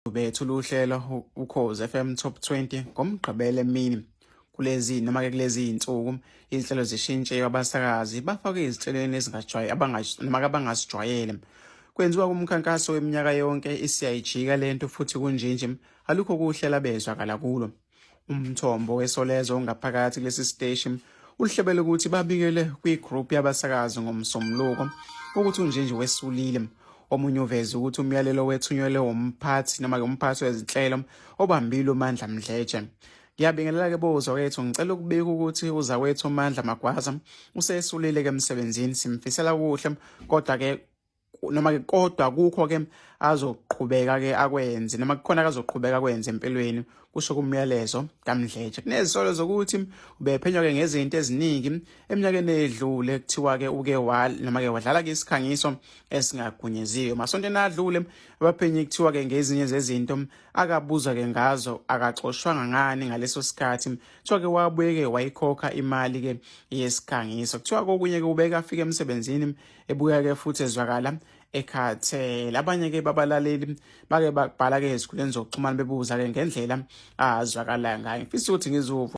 Bethula uhlelo Ukhozi FM Top 20 ngoMgqibelo emini. Kulezi noma ke kulezi zinsuku izinhlelo zishintshe abasakazi bafake izinhlelweni ezingajwayele noma abangazijwayele. Kwenziwa kumkhankaso weminyaka yonke isiyayijika lento futhi kunjinje alukho kuhle labezwakala kulo. Umthombo weSolezwe ongaphakathi kulesi siteshi uhlebele ukuthi babikele kwi-group yabasakazi ngoMsombuluko ukuthi uNjinji wesulile. Omunye uveze ukuthi umyalelo wethunyelwe umphathi noma-ke umphathi wezinhlelo obambile uMandla Mdletshe. Ngiyabingelela-ke bozakwethu, ngicela ukubika ukuthi uzakwethu uMandla Magwaza usesulile-ke emsebenzini, simfisela okuhle kodwa-ke noma ke kodwa kukho ke azoqhubeka ke akwenze noma kukhona akazoqhubeka akwenze empilweni kusho kumyalezo kaMdletshe. Kunezisolo zokuthi ubephenywa ke ngezinto eziningi eminyakeni edlule kuthiwa ke uke wa noma ke wadlala ke isikhangiso esingagunyeziwe. Masontweni adlule abaphenyi kuthiwa ke ngezinye zezinto akabuzwa ke ngazo akaxoshwanga ngani ngaleso sikhathi kuthiwa ke wabuye ke wayikhokha imali ke yesikhangiso. Kuthiwa kokunye ke ubeka afike emsebenzini ebuya-ke futhi ezwakala ekhathele. Abanye-ke babalaleli bake babhala-ke ezikhuleni zokuxhumana bebuza-ke ngendlela azwakala ngayo. Ngifisa ukuthi ngizuve.